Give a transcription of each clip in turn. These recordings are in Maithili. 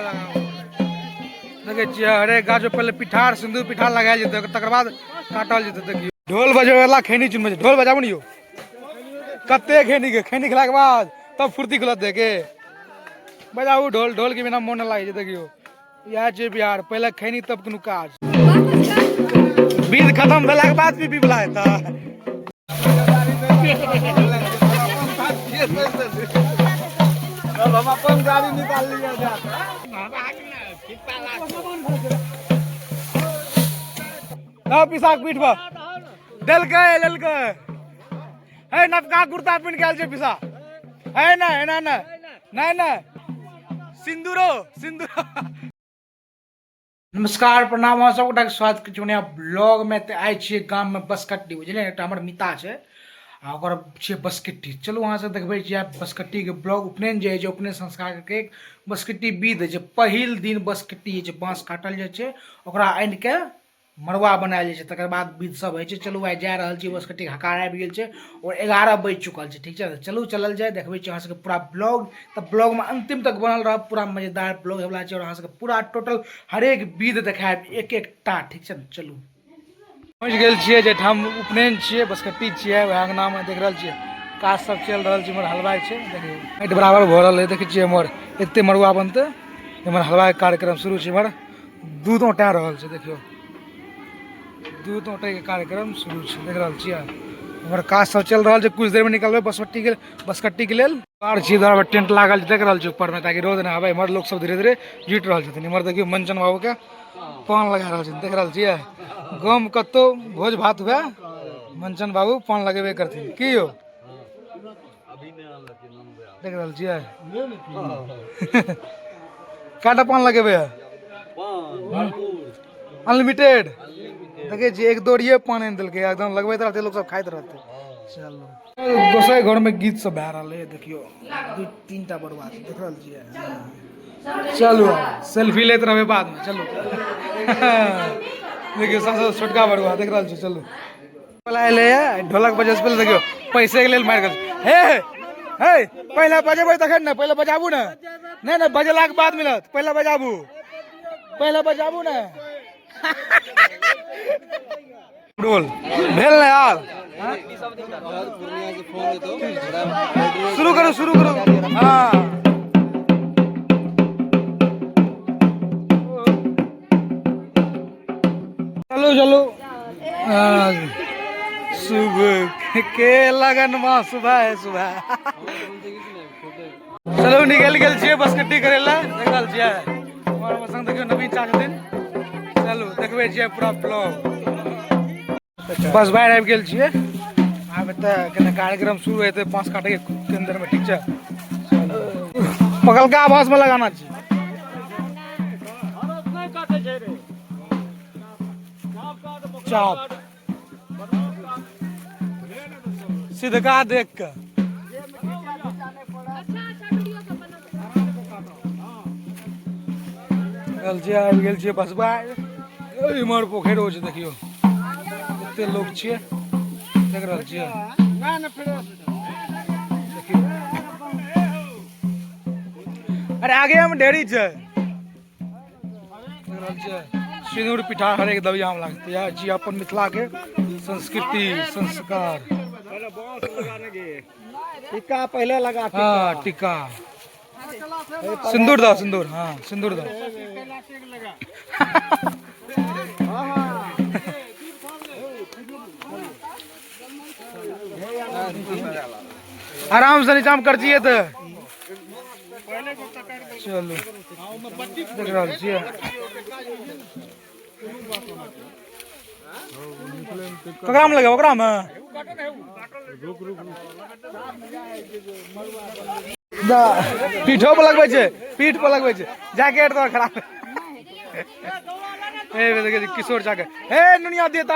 लगाबू। देखै छियै हरेक गाछ पर पहिले पिठार सिन्दूर पिठार लगायल जेतै, तकर बाद काटल जेतै। देखियौ ढोल बजबै वाला खैनी चुनबै छै। ढोल बजाबू ने यौ, कते खैनी के खैनी खेलाके बाद तब फुर्ती खुलत। देखे बजाबू ढोल, ढोल के बिना मोन नहि लागै छै। देखियौ इएह छै बिहार, पहिले खैनी तब कोनो काज। विध खत्म भेलाके बाद भी पीबला हेतै। हम अपन गाड़ी निकाल लिया जा। पिसाक पीठ पर देलकै लेलकै। हे नवका कुर्ता पिन्ह के आयल छै पिसा। हे नहि एना नहि नहि नहि, सिन्दूरो सिन्दूरो। नमस्कार प्रणाम, अहाँ सब गोटाके स्वागत करै छी नया ब्लॉगमे। तऽ आइ छियै गाममे बसकट्टी, बुझलियै? एकटा हमर मिता छै आ ओकर छियै बसकट्टी। चलू अहाँ सब देखबै छियै बसकट्टीके ब्लॉग। उपनयन जे होइ छै, उपनयन संस्कारके बसकट्टी विध होइ छै। पहिल दिन बसकट्टी होइ छै, बाँस काटल जाइ छै, ओकरा आनिके मड़ुआ बनायल जाइ छै, तकर बाद विध सब होइ छै। चलू आइ जा रहल छी, बसकट्टीके हकार आबि गेल छै और 11 बजि चुकल छै, ठीक छै? चलू चलल जाय, देखबै छी अहाँ सबके पूरा ब्लॉग। तऽ ब्लॉगमे अंतिम तक बनल रहब, पूरा मजेदार ब्लॉग होयवला छै और अहाँ सबके पूरा टोटल हरेक विध देखायब एक एकटा, ठीक छै ने? चलू पहुँच गेल छियै जाहिठाम उपनयन छियै, बसकट्टी छियै, वएह अङ्गनामे देख रहल छियै काज सब चलि रहल छै। इम्हर हलवाइ छै, देखियौ माटि बराबर भऽ रहल है। देखै छियै एम्हर एते मड़ुआ बनतै, एम्हर हलवाइके कार्यक्रम शुरू छै। इम्हर दूध औंटा रहल छै, देखियौ दूध औंटैके कार्यक्रम शुरू छै, देख रहल छियै। इम्हर काज सब चलि रहल छै। कुछ देरमे निकलबै बसकट्टीके, बसकट्टीके लेल। आर छी द्वार पर टेंट लागल छै, देख रहल छी ऊपरमे, ताकि रौद नहि आबै। इम्हर लोक सब धीरे धीरे जुटि रहल छथिन। इम्हर देखियौ मंचन बाबूके पान लगा रहल छथिन, देख रहल छियै। गाँवमे कतहु भोज भात हुए, मंचन बाबू पान लगेबे करथिन। की यौ देख रहल छियै काटा पान लगेबै है अनलिमिटेड। देखै छियै एक दोरिये पान आनि देलकै, एकदम लगबैत रहतै, लोक सब खाइत रहतै। चलू गोसाई घरमे गीत सब भए रहल है। देखियौ दू तीन टा बरुआ छै, देख रहल छियै। चलू सेल्फी लैत रहबै बादमे। चलू देखियौ सबसँ छोटका बरुआ देख रहल छियै। चलू वाला एलै ढोलक बजे से पहिले देखियौ पैसे के लेल मारि गेल। हे हे पहिले बजेबै तखन ने, पहिले बजाबू ने। नहि नहि, बजेलाके बाद मिलत, पहिले बजाबू, पहिले बजाबू ने। ढोल भेल ने यार, शुरू करू शुरू करू। हाँ चलू चलू। सुबह के लगन माँ सुबह है सुबह। चलू निकलि गेल छियै बसकट्टी करै लए, देख रहल छियै। हमर संग देखियौ नवीन चा छथिन। चलू देखबै छियै पूरा ब्लॉग। बस बाहर आबि गेल छियै, आब एतऽ कने कार्यक्रम शुरू हेतै बाँस काटैके केन्द्रमे, ठीक छै? पकलका बाँसमे लगाना छै। चाप सीधका देख के गेल छियै, आबि गेल छियै बसबा। इम्हर पोखरिओ छै, देखियौ कते लोक छियै, देख रहल छियै। देखियौ अरे आगे हम ढेरी छै, सिन्दूर पिठा हरेक दबियामे लागतै। इएह छी अपन मिथिलाके संस्कृति संस्कार। टिक्का पहले लगा। हाँ टिक्का, सिन्दूर दो सिन्दूर, हाँ सिन्दूर दो। आराम से नीचा में कर दिए तो चलू देख रहल छियै। ककरामे लगे ओकरामे पीठो पर लगबै छै, पीठ पर लगबै छै। जैकेट तो खराब हे। देखै किशोर जाके हे नुनिया देता।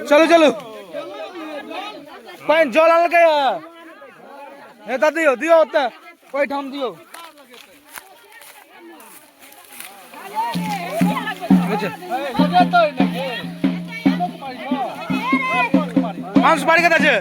चलू चलू, पानि जल आनलकै हे तऽ दियौ दियौ, ओतऽ ओहिठाम दियौ। पान सुपारी कतऽ छै?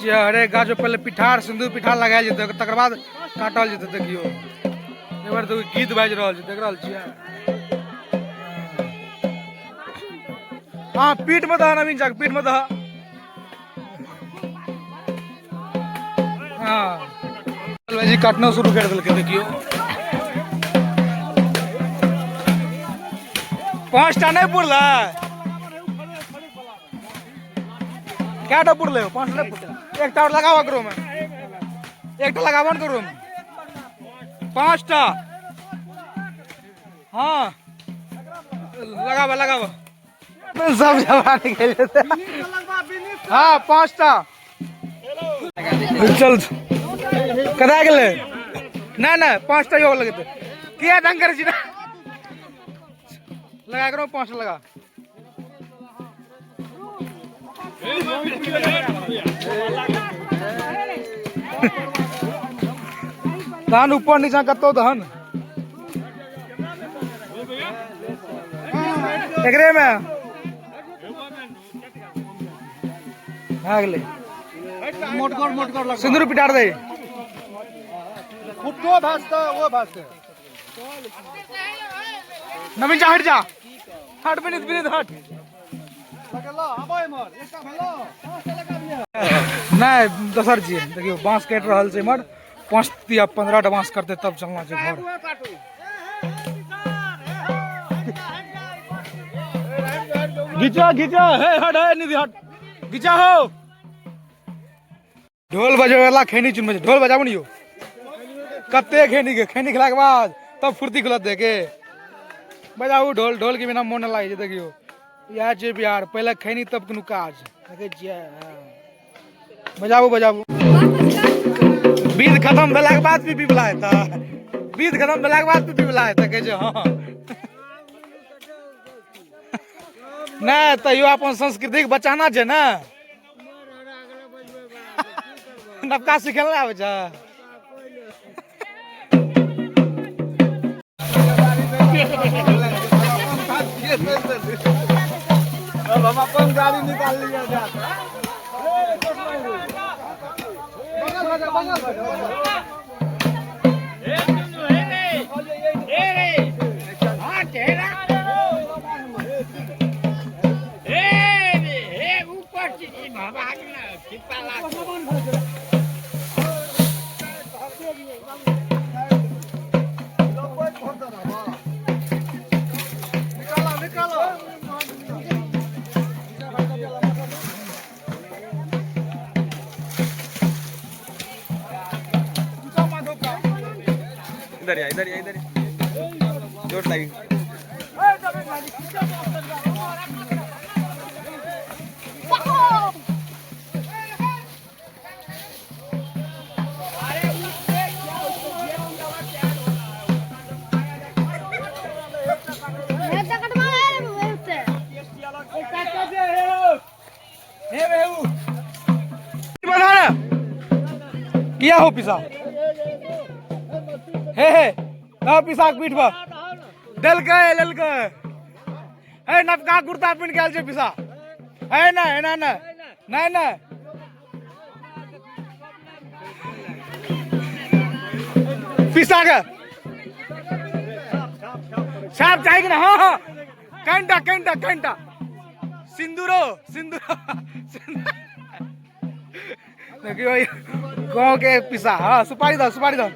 छियै हरेक गाछ पर पहिले पिठार सिन्दूर पिठार लगायल जेतै, तकर बाद काटल जेतै। देखियौ एक बार देखियौ गीत बाजि रहल छै, देख रहल छियै। हाँ पीठ में दह नवीन झा, पीठ में दह। हाँ भाईजी काटना शुरू कर देलकै। देखियौ 5टा नहि पुरलै, कएटा पुरलै? 5टा नहि पुरलै, एकटा और लगाबऽ करो में, एकटा लगाबऽ ने करो में, 5टा। हाँ लगाबऽ लगाबऽ, सब जमा निकलि जेतै। हाँ 5टा। चल कदा गेलै? नहि नहि 5टा योग लगेतै। किया ढंग करै छी ना? लगा करो 5टा लगा। तहन ऊपर नीचा कतौ तहन एकरे में भए गेलै। मोटगर मोटगर सिन्दूर पिटार दे। खुट्टो भाजतै ओ भाजतै। नवीन जा, हट जा, हट विनीत, विनीत हट। नहि दोसर छियै। देखियौ बाँस काटि रहल छै इम्हर, 5 या 15 टा बाँस करतै तब चलना छै घर। घिचा घिचा हे, हट हे निधि हट, घिचा हो। ढोल बजबै वाला खैनी चुनबै छै, ढोल बजाबू ने यौ। कते खैनी के खैनी खेलाके बाद तब फुर्ती खुलत देखे। बजाबू ढोल, ढोल के बिना मोन नहि लागै छै। देखियौ इएह छै बिहार, पहिले खैनी तब कोनो काज। देखै छियै? हाँ। बजाबू बजाबू। विध खत्म भेलाके बाद पीपी वला हेतै, विध खत्म भेलाके बाद पीपी वला हेतै। कहै छै हँ नहि, तैयो अपन संस्कृतिके बचाना छै ने। नवका सिखल नहि आबै छै। अब हम अपन गाड़ी निकाल लिया जा। निकालो इधर या, इधर या, इधर चोट लगी। किया हो पिसा? हे हे ना पिसा पीठ पर देलकै लेलकै। हे नवका कुर्ता पिन्ह के आयल छै पिसा। हे ना एना ना नहीं नहीं पिसा के छाप चाही कि ना? हाँ हाँ कंटा कंटा कंटा सिंदूरो सिंदूरो। देखियो गाँव के पिसा। हाँ सुपारी दो, सुपारी दो।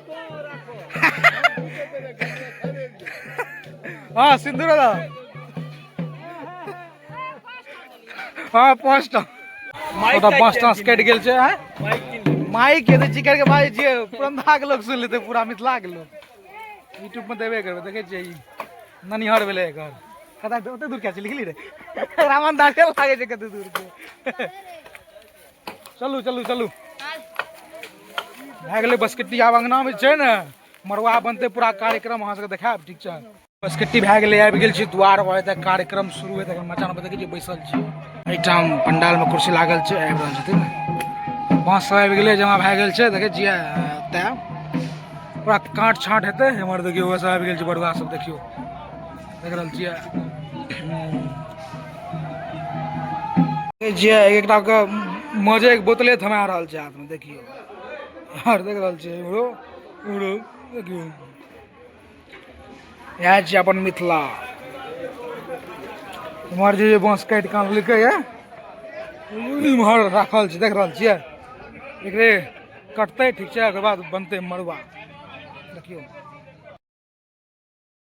हाँ सिंदूरो दो। हाँ 5टा ओतऽ बाँस ताँस कटि गेल छै। आँय माइक के चिकर के बाजै छियै, पुरंदा के लोग सुनि लेतै, पूरा मिथिला के लोग। यूट्यूब में देबे करबै। देखै छियै ई ननिहर भेलै एकर। कतऽ ओते दूर किया चलि गेली रे? रावण दास लागै छै कते दूर के। चलू चलू चलू, भए गेलै बसकट्टी। आब अङ्गनामे छै ने मड़ुआ बनतै, पूरा कार्यक्रम अहाँ सबके देखायब। ठीक छै, बसकट्टी भए गेलै, आबि गेल छी द्वार पर। एतऽ कार्यक्रम शुरू हेतै। एखन मचान पर देखै छियै बैसल छी। एहिठाम पंडालमे कुर्सी लागल छै, आबि रहल छथिन। बाँस सब आबि गेलै, जमा भए गेल छै। देखै छियै तैं पूरा काँट छाँट हेतै। एम्हर देखियौ ओहो सब आबि गेल छै, बड़ुआ सब देखियौ, देख रहल छियै। देखै छियै एक एकटा के मजे के बोतले थमा रहल छै हाथमे। देखियौ, आर देख रहल छियै, इम्हरो इम्हरो देखियौ। इएह छियै अपन मिथिला। इम्हर जे बाँस काटि कऽ आनलकै ये, इम्हर राखल छै, देख रहल छियै। एकरे कटतै, ठीक छै, ओकर बाद बनतै मड़ुआ। देखियौ।